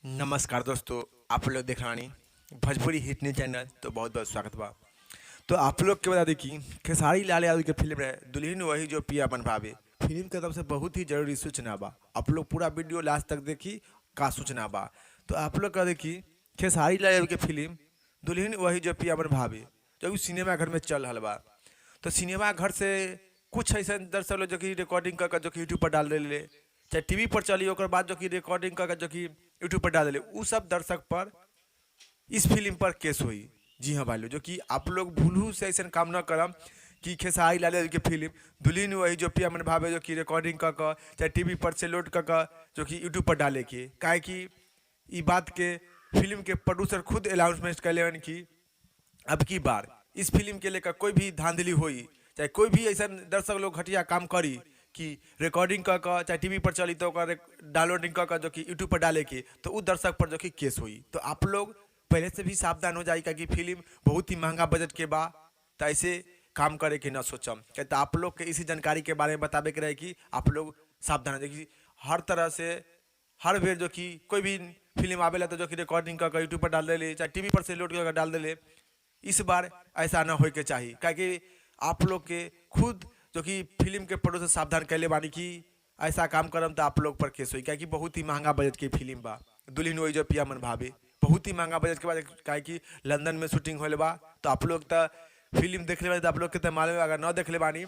नमस्कार दोस्तों, आप लोग देख रहा भोजपुरी हिट न्यूज चैनल। तो बहुत बहुत स्वागत बा। तो आप लोग के बता दी कि खेसारी लाल यादव के फिल्म रहे दुल्हन वही जो पिया बन भावे, फिल्म के तरफ से बहुत ही जरूरी सूचना बा। आप लोग पूरा वीडियो लास्ट तक देखी का सूचना बा। तो आप लोग का देखी खेसारी लाल यादव के फिल्म दुल्हन वही जो पिया बन भावे जो कि सिनेमा घर में चल रहा बा। तो सिनेमा घर से कुछ ऐसा दर्शक लोग जो कि रिकॉर्डिंग कर जो कि यूट्यूब पर डाल रहे, चाहे टीवी पर चली ओकर बाद जो कि रिकॉर्डिंग कर जो कि यूट्यूब पर डाल दिले, उ सब दर्शक पर इस फिल्म पर केस हुई। जी हाँ भाई लोग, जो कि आप लोग भूलू से ऐसा काम न करम कि खेसारी लाल यादव के फिल्म दुल्हन वही जो पिया मन भावे जो कि रिकॉर्डिंग कर के चाहे टीवी पर से लोड कर के जो कि यूट्यूब पर डाले के, काहे कि ई बात के फिल्म के प्रोड्यूसर खुद अनाउंसमेंट कैले कि अब की बार इस फिल्म के लेकर कोई भी धांधली होई, चाहे कोई भी ऐसा दर्शक लोग घटिया काम करी कि रिकॉर्डिंग कर के चाहे टीवी पर चली तो ओकर डाउनलोडिंग कर के जो कि यूट्यूब पर डाले के, तो उ दर्शक पर जो कि केस हुई। तो आप लोग पहले से भी सावधान हो जाए कि फिल्म बहुत ही महंगा बजट के बा, तो ऐसे काम करे के न सोचम। तो आप लोग के इसी जानकारी के बारे में बतावे के रहे कि आप लोग सावधान हो जाए कि हर तरह से हर बेर जो कि कोई भी फिल्म आवेला तो जो कि रिकॉर्डिंग कर के यूट्यूब पर डाल दिले, चाहे टीवी पर से लोड कर डाल दिले, इस बार ऐसा न होए के चाहिए। काहे आप लोग के खुद जो कि फिल्म के प्रोड्यूसर सावधान कैले बानी कि ऐसा काम करम तो आप लोग पर केस होई, काहे बहुत ही महंगा बजट के फिल्म बा दुल्हन वही जो पिया मन भावे, बहुत ही महंगा बजट के बाद, काहे कि लंदन में शूटिंग होले बा। तो आप लोग तो फिल्म देख ले तो आप लोग के तो मालूम, अगर न देख ले बानी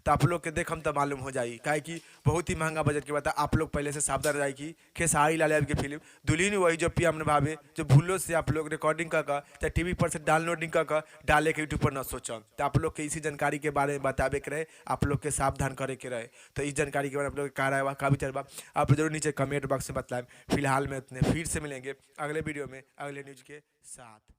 तो आप लोग के देखम तो मालूम हो जाई, काहे कि बहुत ही महंगा बजट के बाद। आप लोग पहले से सावधान रही कि खेसारी लाल यादव के फिल्म दुल्हन वही जो पिया मन भावे जो भूलो से आप लोग रिकॉर्डिंग कर चाहे टीवी पर से डाउनलोडिंग कर डाले के यूट्यूब पर न सोचम। तो आप लोग के इसी जानकारी के बारे में बतावे के रहे, आप लोग के सावधान करे के रहे। तो इस जानकारी के बारे में आप लोग का राय बा, का विचार बा, आप जरूर नीचे कमेंट बॉक्स में बतलाएं। फिलहाल में इतने, फिर से मिलेंगे अगले वीडियो में अगले न्यूज के साथ।